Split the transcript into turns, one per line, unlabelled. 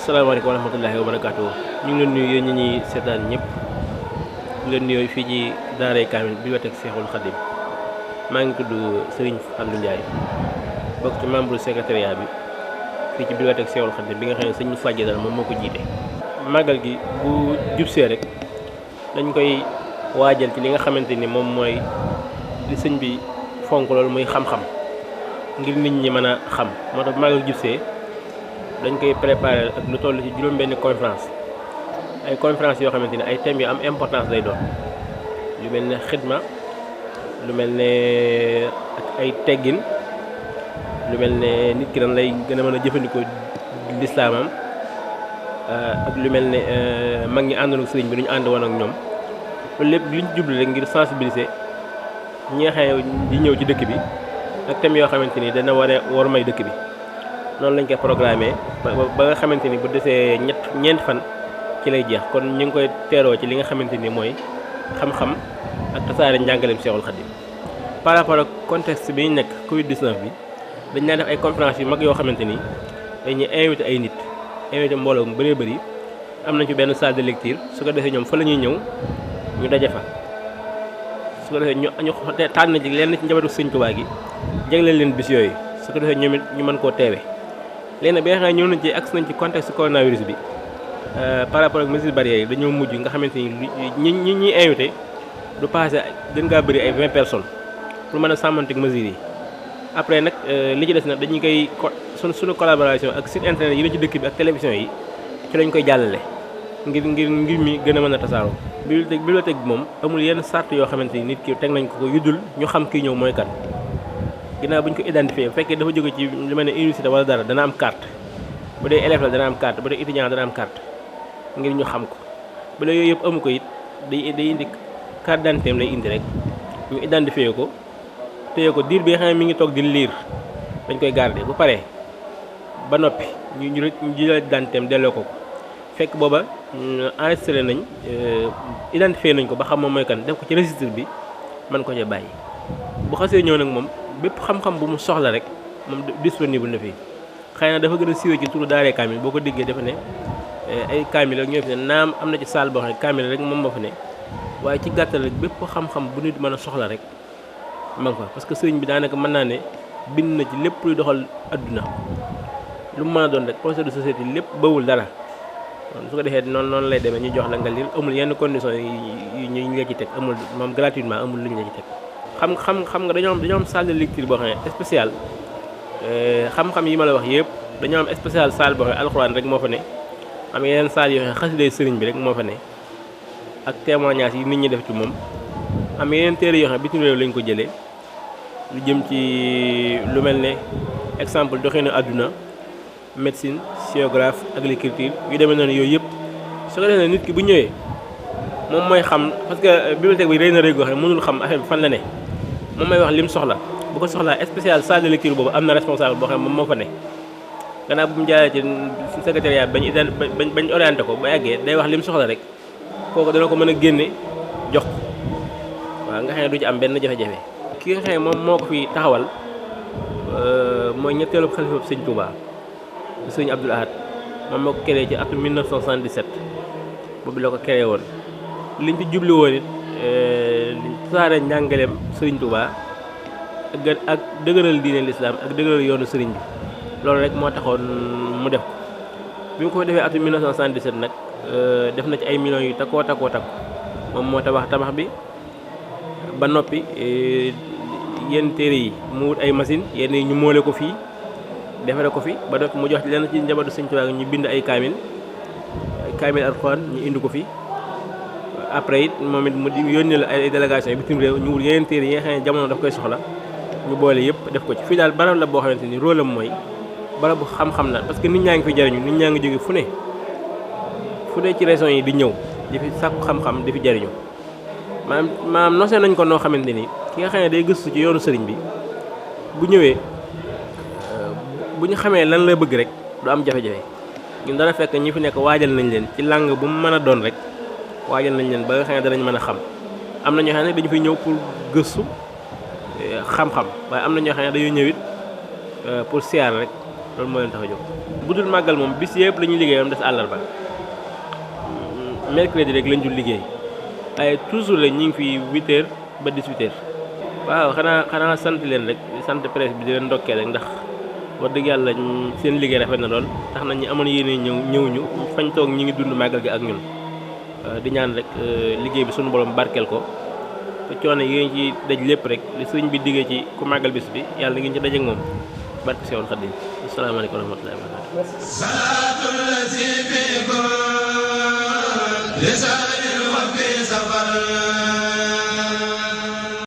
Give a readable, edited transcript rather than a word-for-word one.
asalaamaaleykum wa rahmatullahi wa barakaatu. ñu ngi leen nuyu yéen ñi ñuy seetaan ñëpp ñu leen nuyoo fii ci Daaray Kaamil Bibliothèque Cheikhoul Khadim maa ngi tudd Serigne Fallou Ndiaye bokk ci membre secrétariat bi fii ci Bibliothèque Cheikhoul Khadim bi nga xam ne sëñ Fadje dara moom moo ko jiite. màggal gi bu jubsee rek dañ koy waajal ci li nga xamante ni moom mooy li sëñ bi fonk loolu muy xam-xam ngir nit ñi mën a xam moo tax màggal jubsee dañ koy préparer ak lu toll ci juróom-benn conférence ay conférence yoo xamante ni ay thèmes yu am importance lay doon lu mel ne xidma lu mel ne ak ay teggin lu mel ne nit ki dañ lay gën a mën a jëfandikoo lislaamam ak lu mel ne mag ñi àndoon ak sëriñ bi lu ñu ànd woon ak ñoom loolu lépp li ñu jublu rek ngir sensibiliser ñi nga xam di ñëw ci dëkk bi ak thèmes yoo xamante ni dana war may dëkk bi. noonu lañ koy programmé ba nga xamante ni bu desee ñeenti fan ci lay jeex kon ñu ngi koy teeroo ci li nga xamante ni mooy xam-xam ak tasaare njàngaleem Cheikhoul Khadim par rapport ak contexte bi ñu nekk Covid 19 bi dañ daan def ay conférence yu mag yoo xamante ni dañuy invité ay nit invité mbooloo mu bëree bëri am nañ ci benn salle de lecture su ko defee ñoom fa la ñuy ñëw ñu daje fa su ko defee ñu tànn ci lenn ci njabootu Sëñ Tuubaa gi jagleel leen bis yooyu su ko defee ñoom it ñu mën koo teewee. léegi nag bi nga xam ne ñëw nañ ci agsi nañ ci contexte coronavirus bi par rapport ak mesures barrières yi dañoo mujj nga xamante ni ñi ñuy invité du passé gën ngaa bëri ay 20 personnes pour mën a sàmmanteeg mesures yi. après nag li ci des nag dañu koy suñu collaboration ak site internet yi la ci dëkk bi ak télévision yi ci lañ koy jàllale ngir mi gën a mën a tasaaroo. bibliothèque bi moom amul yenn sart yoo xamante ni nit ki teg nañ ko yuddul ñu xam kii ñëw mooy kan. ginnaaw bu ñu ko identifié bu fekkee dafa jóge ci lu mel ne université wala dara dana am carte bu dee élève la dana am carte bu dee étudiant dana am carte ngir ñu xam ko bu dee yooyu yëpp amu ko it day indi carte d'identité lay indi rek ñu identifié ko téye ko diir bi nga xam ne mi ngi toog di lire dañ koy garder bu paree ba noppi ñu jël d'identité delloo ko fekk booba enregistré nañ identifié nañ ko ba xam moom mooy kan def ko ci registre bi mën ko ca bàyyi bu xasee ñëw nag moom. bépp xam-xam bu mu soxla rek moom disponible na fii xëy na dafa gën a siiwee ci turu Daaray Kaamil boo ko déggee dafa ne ay kaamil ak ñoo fi ne naam am na ci salle boo xam ne kaamil rek moom moo fa ne waaye ci gàttal rek bépp xam-xam bu nit mën a soxla rek ma nga fa parce que sëriñ bi daanaka mën naa ne bind na ci lépp luy doxal adduna lu mu mën a doon rek projet de société lépp bawul dara su ko defee noonu lay demee ñu jox la nga lire amul yenn conditions yi ñu la ci teg amul moom gratuitement amul lu ñu la ci teg. xam nga dañoo am salle de lecture boo xam ne spécial xam-xam yi ma la wax yëpp dañoo am spécial salle boo xam ne alxuraan rek moo fa ne am yeneen salle yoo xam ne xasiday sëriñ bi rek moo fa ne ak témoignage yi nit ñi def ci moom am yeneen téere yoo xam ne bitim réew lañ ko jëlee lu jëm ci lu mel ne exemple doxinu àdduna médecine géographie agriculture yu demee noonu yooyu yëpp su ko defee nit ki bu ñëwee moom mooy xam parce que bibliothèque bi rëy na rëy goo xam ne mënul xam affaire bi fan la ne moom may wax lim soxla bu ko soxlaa spécial salle de lecture boobu am na responsable boo xam ne moom moo fa ne gannaaw bu mu jaaree ci secrétariat bañ orienté ko ba yàggee day wax lim soxla rek kooku dana ko mën a génne jox ko waaw nga xam ne du ci am benn jafe-jafe. ki nga xam ne moom moo ko fi taxawal mooy ñetteelu xalifa sëñ Touba sëñ Abdoul Ahad moom moo ko créé ci atum 1977 boobu la ko créé woon liñ ci jublu woon it tasaare njàngaleem sëriñ Touba ak dëgëral diine l'islam ak dëgëral yoonu sëriñ bi loolu rek moo taxoon mu def ko bi mu ko defee atum 1977 nag def na ci ay millions yu takkoo moom moo tabax bi ba noppi yenn téere yi mu wut ay machine yenn yi ñu moole ko fii defare ko fi ba noppi mu jox ci lenn ci njabootu sëriñ Touba ñu bind ay kaamil alxuraan ñu indi ko fi après it moom it mu yónnee la ay délégation bitim réew ñu wut yeneen téere yi nga xam ne jamono daf koy soxla ñu boole yëpp def ko ci fii daal barab la boo xamante ni rôle am mooy barab bu xam-xam la parce que nit ñaa ngi fi jariñu nit ñaa ngi jóge fu ne ci régions yi di ñëw di fi sàkku xam-xam di fi jariñu maanaam nosee nañ ko noo xamante ni ki nga xam ne day gëstu ci yoonu sëriñ bi bu ñëwee bu ñu xamee lan la bëgg rek du am jafe-jafe ñun dana fekk ñi fi nekk waajal nañ leen ci langue bu mu mën a doon rek waajal nañ leen ba nga xam ne danañ mën a xam am na ñoo xam ne dañu fay ñëw pour gëstu xam-xam waaye am na ñoo xam ne dañoo ñëw it pour siyaar rek loolu moo leen tax a jóg. bu dul màggal moom bis yëpp la ñuy liggéey am des àllarba mercredi rek lañ dul liggéey waaye toujours la ñu ngi fi 8h ba 18h. waaw xanaa sant leen rek sant presse bi di leen ndokkee rek ndax wax dëgg yàlla seen liggéey rafet na lool tax na ñi amoon yéene ñëw ñu fañ toog ñi ngi dund màggal gi ak ñun di ñaan rek liggéey bi sunu borom barkeel ko te coono yi ngeen ci daj lépp rek li sëriñ bi diggee ci ku màggal bis bi yàlla ngeen ci dajeek moom barke Cheikhoul Khadim. asalaamaaleykum wa rahmatullahi wa barakatuh.